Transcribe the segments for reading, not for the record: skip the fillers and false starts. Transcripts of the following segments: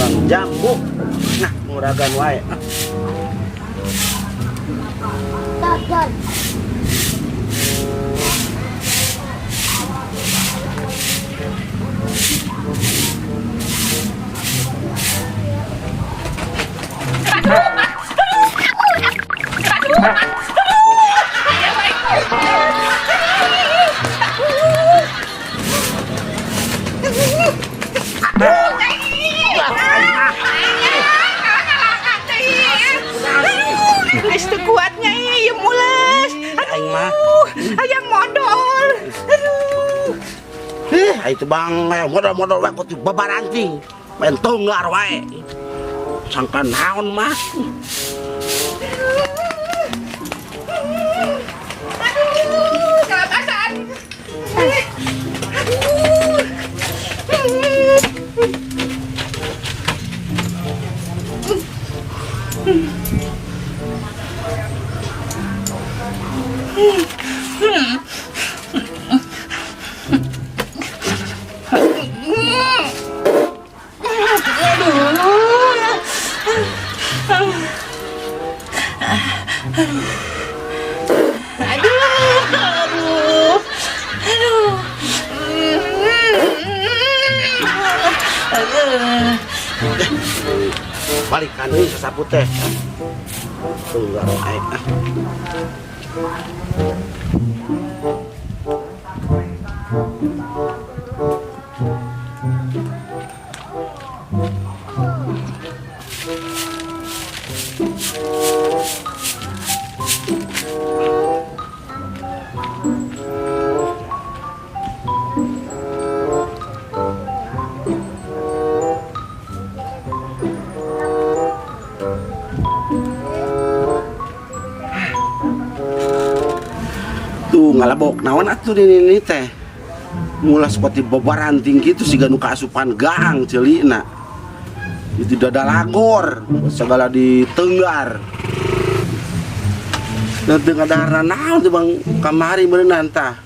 Bang Jambu. Nah, muragan wae. Dor, dor. Geus teu kuatnya ieu mules. Aing mah. Aduh, hayang modol. Aduh. Ih, itu bang modal-modal wae kudu babaranting. Main tunggar wae. Sangka naon mah. Aduh, kalabasan. Aduh. Aduh. Aduh, aduh. Aduh. Aduh. Balikan deui sasapu teh. Tunggar wae. Tuh ngalabok naon atuh di ini teh. Mulas seperti babaranting gitu siga nu kaasupan gaang ceulina. Itu dada lagor segala ditenggar. Dan teu ngadaharna naon teh Bang kamari beuneunan tah.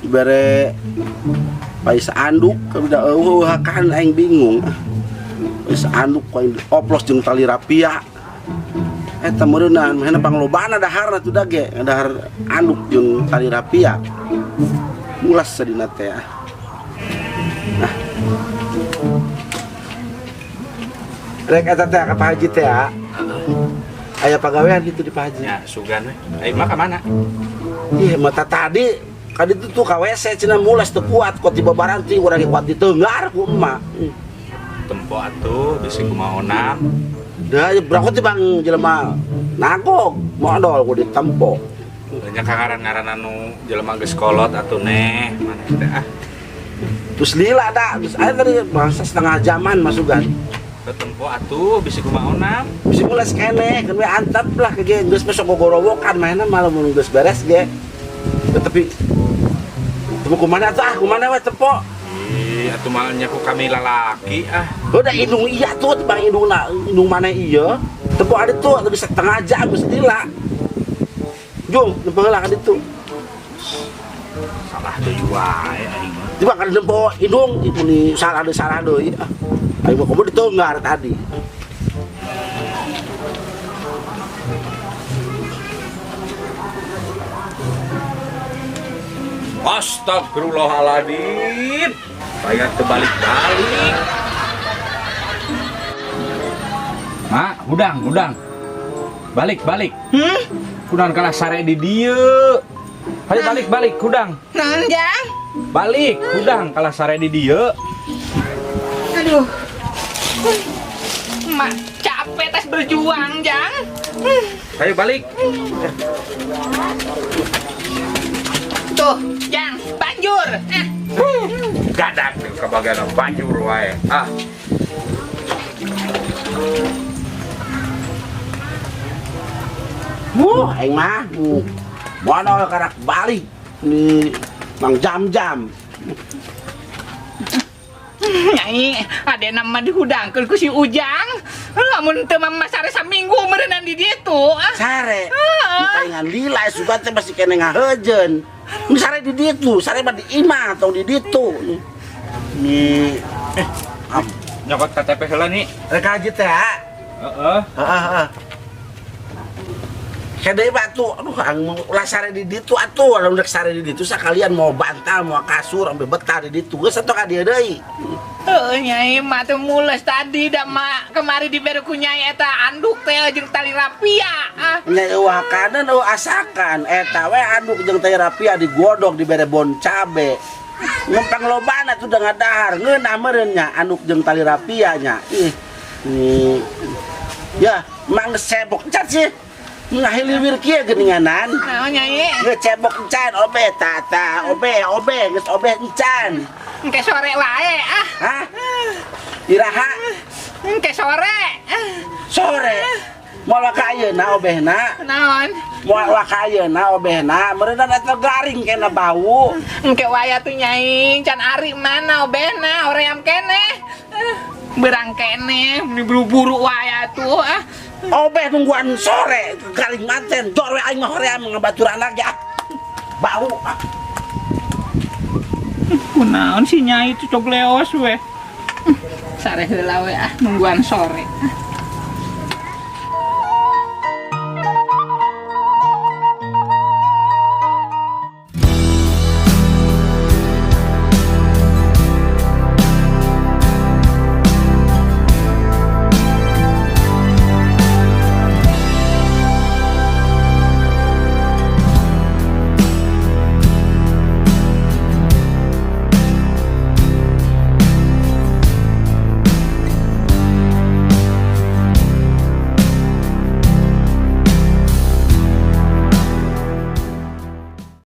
Dibere pais anduk udah eueuh kan aing bingung. Pais anduk ku aing oplos jeung tali rapia. Eta meureunnan mehna panglobana daharna tuh dage dahar anduk jeung tali rapia. Mulas sadina teh. Nah. Rek eta teh ka Pak Haji teh ya. Aya pagawean gitu di Pak Haji. Ya, sugan we. Aing mah ka mana? Ih, mata tadi kadi itu tuh ka WC cenah mulas teu kuat kok tiba baranting urang kuat ditenggar ku emak. Tempo atuh bisi kumaha onam. Dah ya berangkat teh Bang jelema nagog modal ku ditempo. Banyak ngaran-ngaran anu jelema geus kolot atuh neh mana teh ah. Terus lila dah, terus aya tadi bangsa setengah jaman masukan. Tempo atuh bisi kumaha onam. Bisi mulas keneh, kan we antep lah ke ge geus masuk gogorowokan mainna malah mun geus beres ge. Tapi tempo kumana atuh ah kumana we tempo. Ih, atuh mah nya ku kami lalaki ah. Udah indung iya tuh bang indungna, indung mana iya. Tempo ada tuh lebih setengah jam geus lila. Jung, nempo heula ka ditu. Salah deui wae aing mah. Coba kan nempo indung itu nih salah deui salah deui. Ah. Aing mah kudu ditunggar tadi. Astagfirullahaladzim. Bayar terbalik-balik. Ma, udang, udang. Balik, balik. Hmm? Kunaon kalah sare di dieu. Hayu balik balik hudang. Naon, Jang? Balik hudang kalah sare di dieu. Aduh. Mak capek tes berjuang, Jang. Ayo balik. Tuh, Jang, banjur. Eh. Gadak kebagian banjur wae. Ah. Wuh, aing mah modal karak balik ni Mang Jam-Jam. Nyai, ada nama dihudangkeun ku si Ujang. Lamun teu mah sare saminggu meureunnan di ditu. Ah. Sare. Palingan lila sugan teh masih kene ngaheujeun. Nu sare di ditu, sare mah di imah atau di ditu. Ni Nyokot KTP heula nih. Rek haji teh ha. Heeh. Heeh, heeh. Kade batu, aduh, ang ulah sare di ditu atuh, lamun rek sare di ditu sakalian mau bantal, mau kasur, sampai betah di ditu. Geus atuh ka dieu deui. Heuh, Nyai, mak teh mules tadi da mak kemari dibere ku Nyai eta anduk teh jeung tali rapia. Ah. Nya eueuh kanan eueuh asakan, eta we anduk jeung tali rapia digodog dibere bon cabe. Ngempang lobana tuh da ngadahar, ngeunah meureun nya anduk jeung tali rapia nya. Ih. Nih. Ya, mang cebok encan sih. Ngahiliwir kieu geuninganan. Naon, Nyai? Geus cebok encan obe tata, obe obe geus obe encan. Engke sore wae ah. Hah? Iraha Engke sore. Sore. Moal waka ayeuna obehna. Naon? Moal waka ayeuna obehna, meureunna eta garing kena bau. Engke wae atuh Nyai, can ari mana obehna, hoream keneh. Berang keneh, meni buru-buru wae atuh ah. Obeh nungguan sore, garing manten, dor we aing mah hoream ngabaturan lagi ah. Bau ah. Kunaon si Nyai cocok leos we. Sare heula we ah, nungguan sore.